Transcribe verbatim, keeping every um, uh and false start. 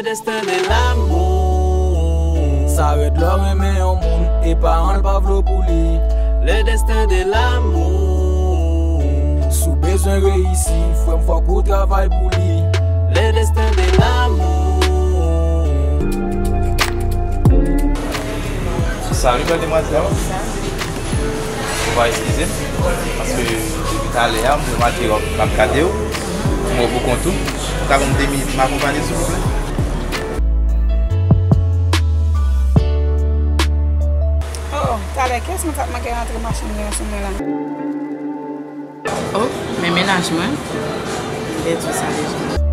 Destin de l'amour. Sa rèd lè w renmen yon moun e paran l pa vle w pou li. Le destin de l'amour. Si w bezwen reyisi, frè m, fòk ou travay pou li. Le destin de l'amour. Salut, bèl demwazèl. Ou va eskize m, paske depi talè a, m remake w ap gade w. M wè w poukont ou. Ou ka ban m de minit, m akonpanye w, silvouplè? Oh, talè, kiyès mwen t ap manke rantre machin nan sou mwen la? Oh, men mennaj mwen. M pèdi sa deja.